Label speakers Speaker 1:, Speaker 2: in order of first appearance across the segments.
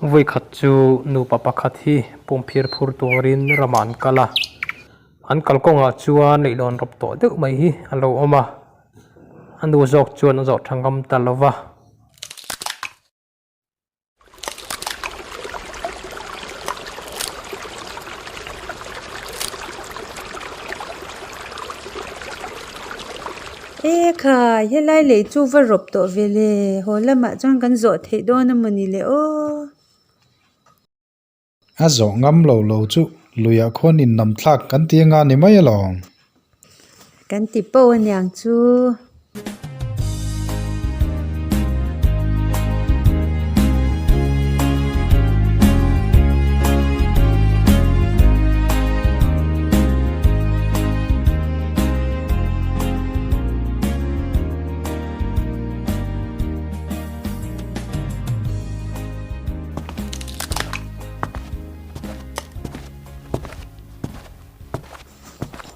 Speaker 1: Vawikhat chu nupa pakhat hi pumphir phur turin ramah an kal a, an kalkawngah chuan leihlawn rawp tawh deuh mai hi a lo awm a, a nu zawk chuan a zawh tha ngam ta lo va.
Speaker 2: E khai helai lei chu va rawp tawh ve le haw lamah chuan kan zawh theih dawn a mawni le aw.
Speaker 3: A zawh ngam lo lo chu luiah khuan in nam thlak kan ti anga ni mai alawm.
Speaker 2: Kan ti poh aniang chu.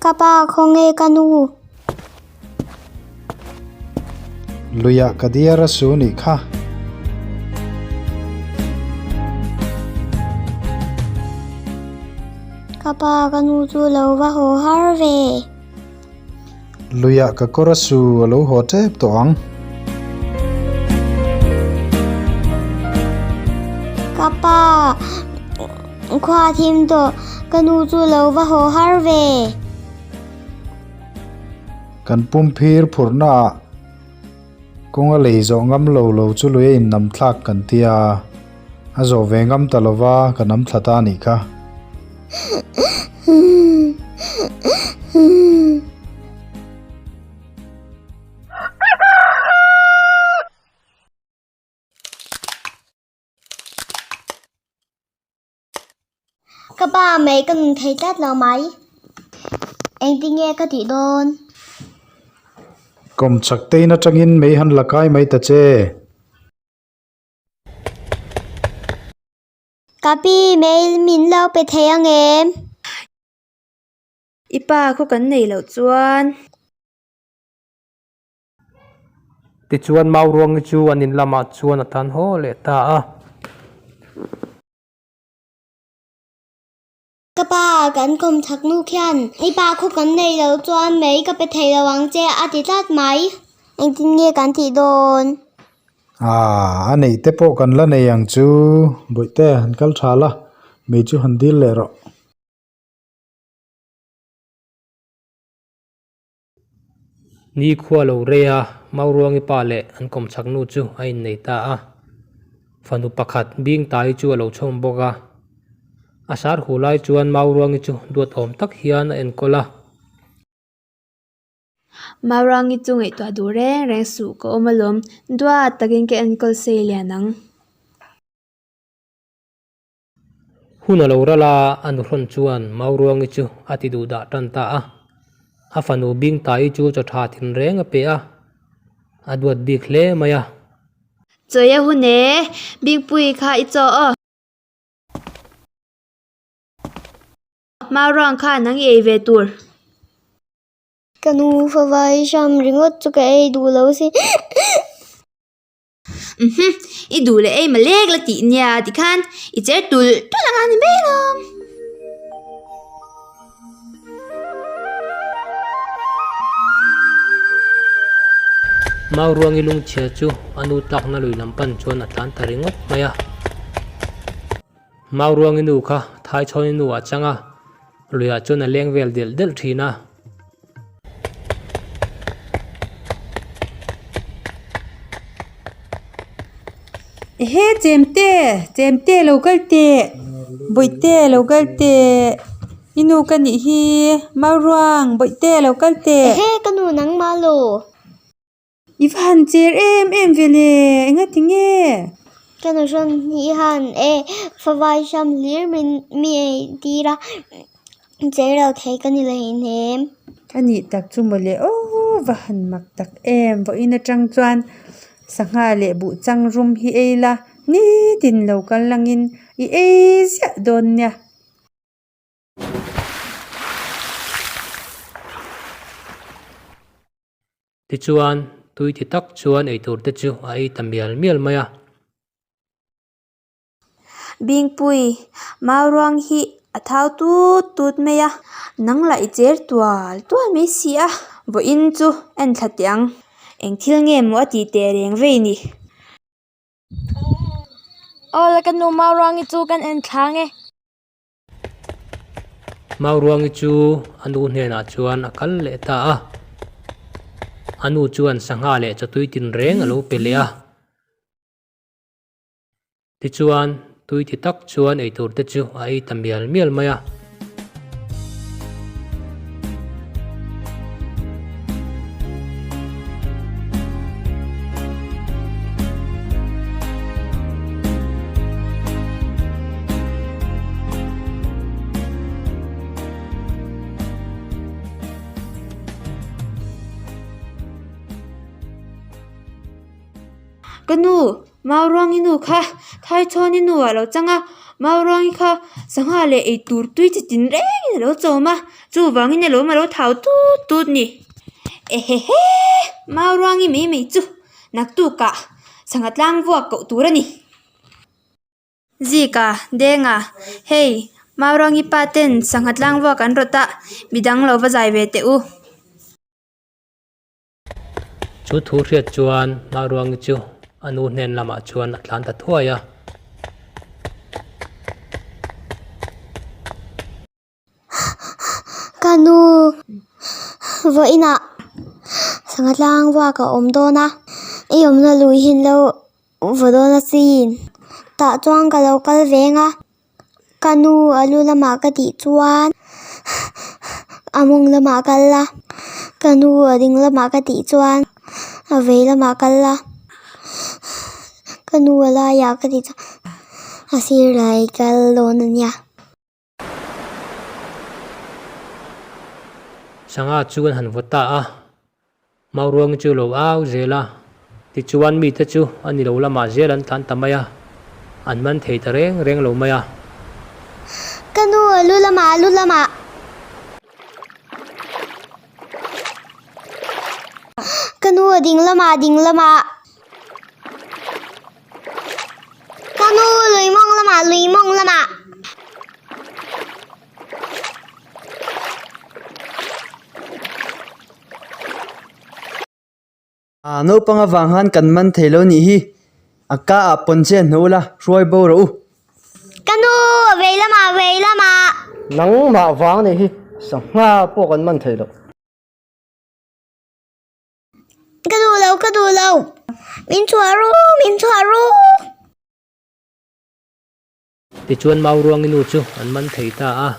Speaker 4: Ka pa khawnge ka nu.
Speaker 3: Luiah ka diar a su nih kha.
Speaker 4: Ka pa ka nu chu lo va haw har ve.
Speaker 3: Luiah ka kawr a su a lo haw tep tawh ang.
Speaker 4: Ka pa, khua thim tawh, ka nu chu lo va haw har ve.
Speaker 3: Kan pumphir phurhna ah kawng a lei zawh ngam lo lo chu lui a innam thlak kan tia, a zawh ve ngam ta lova ka nam thla ta anih kha.
Speaker 4: Ka pa mai ka nun thei tlat lo mai. Engtinge ka tih dawn?
Speaker 3: Kawm chak tein atangin mei han la kai mai ta che.
Speaker 4: Ka pi mei min lo pe thei ang em?
Speaker 5: I pa khaw kan nei loh chuan.
Speaker 1: Tichuan Mauruangi chu an in lamah chuan a tan haw leh ta a.
Speaker 4: Ka pa, kan kawm chak nu khian i pa khaw kan nei loh chuan mei ka pe thei lo ang che a ti tlat mai. Engtin nge kan tih dawn?
Speaker 3: Aaa, a neih te pawh kan la nei ang chu. Bawihte, han kal tha la, mei chu han dil leh rawh.
Speaker 1: Ni khua lo rei a, Mauruangi pa leh an kawmchhak nu chu a innei ta a. Fanu pakhat bing tai chu a lo chhawm bawk a. A sar hu lai chuan Mauruangi chu duat awm tak hian a enkawl a.
Speaker 5: Mauruangi chu ngaihtuah duh reng reng suh ka awm alawm, duat takin ka enkawl sei lian ang.
Speaker 1: Hun a lo ral a, a nuhrawn chuan Mauruangi chu a ti duh dah tan ta a. A fanu Bingtai chu chaw tha tinreng a pe a, a duat bik hle mai a.
Speaker 5: Chawi a hun e, Bingpui kha i chaw aw. Mauruang kha nang i ei ve tur.
Speaker 4: Ka nu favai hram ringawt chu ka ei duh lo si.
Speaker 5: Uhm, i duh leh ei malek la tih nia tikhan i cher tulh tulh anga ni mai alawm.
Speaker 1: Mauruangi lungchhia chu a nu tlakna lui lam pan chuan a tlan ta ringawt mai a. Mauruangi nu kha Thaichhawni nu ah chang a, luiah chuan a leng vel delh delh thin a.
Speaker 2: Ehe chemte chemte lo kal teh bawihte lo kal teh i nu ka nih hi mauruang bawihte lo kal teh.
Speaker 4: Ehe ka nu nangmah lo.
Speaker 2: I va han cher em em ve le enga ti nge?
Speaker 4: Ka nu hrawn hi han e favai hram hlir min mi ei tir a cher lo thei ka ni lo hnem.
Speaker 2: A nih tak chu mawle aw va han mak tak em vawiin atang chuan sangha leh buh chang rum hi ei la nitin lo kal langin i ei ziah dawn nia.
Speaker 1: Tichuan, tui ti tak chuan eitur te chu a ei ta mial mial mai a.
Speaker 5: Bingpui, Mauruang hi a thau tut tut mai a, nang lah i cher tual tual mai si a, vawiin chu en thla teh ang. Eng thil nge maw a tih teh reng vei ni?
Speaker 6: Aw la ka nu Mauruangi chu kan en thla ang e.
Speaker 1: Mauruangi chu a nu hnenah chuan a kal leh ta a. A nu chuan sangha leh chawtui tinreng a lo pe leh a. Tichuan, tui ti tak chuan eitur te chu a ei ta mial mial mai a.
Speaker 5: Ka nu, Mauruangi nu kha Thaichhawni nu ah lo chang a, Mauruangi kha sangha leh eitur tui chi tin rengin a lo chawm a, chuvangin alawm a lo thau tut tut ni. Ehehe! Mauruangi mai mai chu naktukah sangha tlang vuak koh tur a ni. Zika, Denga, hei, Mauruangi pa ten sangha tlang vuak an rawt a, midang lo va zai ve teh u.
Speaker 1: Chu thu hriat chuan Mauruangi chu a nu hnen lamah chuan a tlan ta thuai a.
Speaker 4: Ka nu vawiinah sangha tlang vuak a awm dawn a, i awmna lui hi an lo vaw dawn asin. Tah chuan ka lo kal veng a, ka nu a lu lamah ka tih chuan a mawng lamah a kal a, ka nu a ding lamah ka tih chuan a vei lamah a kal a, ka nu a laiah ka tih chuan a sir lai kal dawn a nia.
Speaker 1: Sangha chu an han vaw ta a, Mauruangi chu lo au zel a, tichuan mite chu a ni lo lamah zel an tlan ta mai a, an man thei ta reng reng lo mai a.
Speaker 4: Ka nu, a lu lamah, a lu lamah. Ka nu, a ding lamah, a ding lamah. Ka nu, lui mawng lamah, lui mawng lamah.
Speaker 7: A naupang avang khan kan man thei lo nih hi. A ka ah pawn che a hnu la, hruai bo rawh u.
Speaker 4: Ka nu, a vei lamah, a vei lamah.
Speaker 7: Nangmah vang nih hi sangha pawh kan man thei lo.
Speaker 4: Ka duh lo, ka duh lo. Min chhuah ru, min chhuah ru.
Speaker 1: Tichuan Mauruangi nu chu an man thei ta a.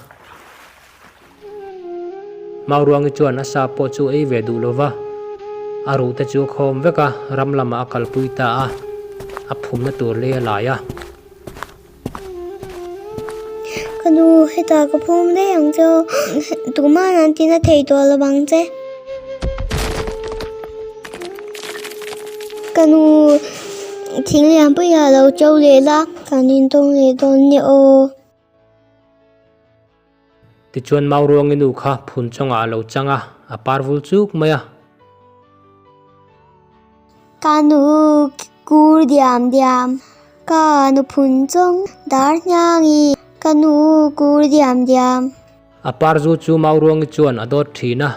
Speaker 1: Mauruangi chuan a sa pawh chu ei ve duh lo va, a ruh te chu a khawm vek a, ram lamah a kalpui ta a, a phumna tur lei a lai a.
Speaker 4: Ka nu, hetah ka phum daih ang che aw, tuma'n an tina thei tawh lo vang che. Ka nu, thing lian puiah lo to leh la, kan intawng leh dawn nia aw.
Speaker 1: Tichuan Mauruangi nu kha phun chawngah a lo chang a, a par vul chuk mai a.
Speaker 4: Ka nu kur diam diam, ka nu phun chawng dar hniangi, ka nu kur diam diam.
Speaker 1: A par zu chu Mauruangi chuan a dawt thin a,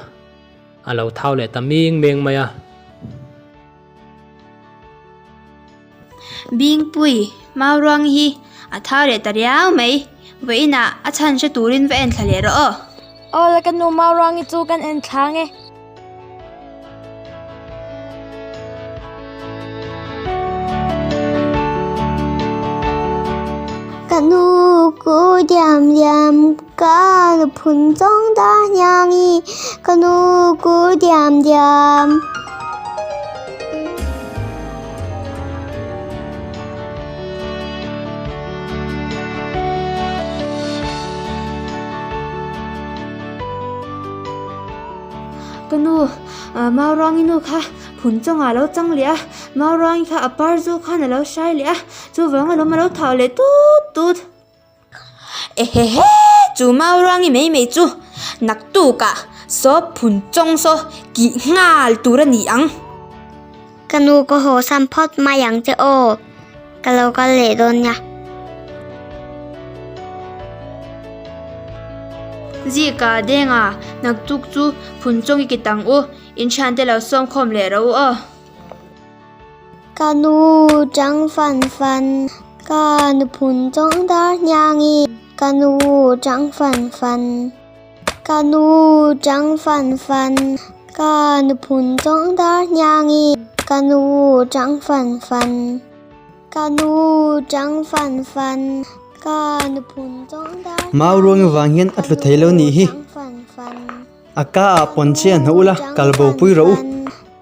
Speaker 1: a lo thau leh ta ming meng mai a.
Speaker 5: Bingpui, Mauruangi hi a thau leh ta riau mai, vawiinah a chhan hre turin va en thla leh rawh aw.
Speaker 6: Aw la ka nu Mauruangi chu kan en thla ang e.
Speaker 4: Ka nu ku diam diam ka nu phun chawng ta hniangi ka nu ku diam diam.
Speaker 5: Ka nu, Mauruangi nu kha phun chawngah a lo chang leh a, Mauruangi kha a par zu khan a lo hrai leh a, chuvang alawm a lo thau leh tut tut. Ehehe! Chu Mauruangi mai mai chu naktukah saw phun chawng saw kih nghal tur a ni ang.
Speaker 4: Ka nu ka haw sam phawt mai ang che aw, ka lo kal leh dawn nia.
Speaker 5: Zika, Denga, naktuk chu Phunchawng i kit ang u, in thiante lo sawm khawm leh ro u aw.
Speaker 4: Ka nu chang fan fan, ka nu Phunchawng dar hniangi, ka nu chang fan fan. Ka nu chang fan fan, ka nu Phunchawng dar hniangi, ka nu chang fan fan. Ka nu chang fan fan, ka nu Phunchawng dar hniangi.
Speaker 7: Mau ruang vang hian a tlu thei lo nih hi. A ka ah pawn che a hnawh ula, kal bo pui rawh u.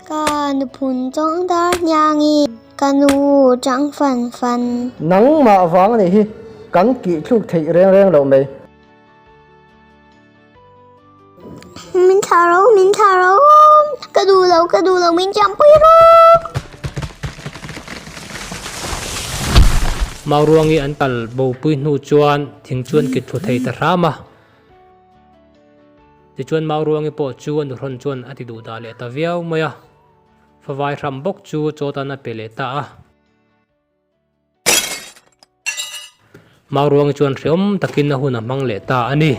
Speaker 4: Ka nu Phunchawng dar hniangi, ka nu chang fan fan.
Speaker 8: Nangmah vang a nih hi, kan kih thluk theih reng reng loh mai.
Speaker 4: Min thlah ro, min thlah ro, ka duh lo, ka duh lo, min champui ro.
Speaker 1: Mauruangi an kal bopui hnu chuan thing chuan kit thlu thei ta hram a. Tichuan Mauruangi pawh chu a nuhrawn chuan a ti duh dah leh ta viau mai a. Favai hram bawk chu chaw tan a pe leh ta a. Mauruangi chuan hreawm takin a hun a hmang leh ta a ni.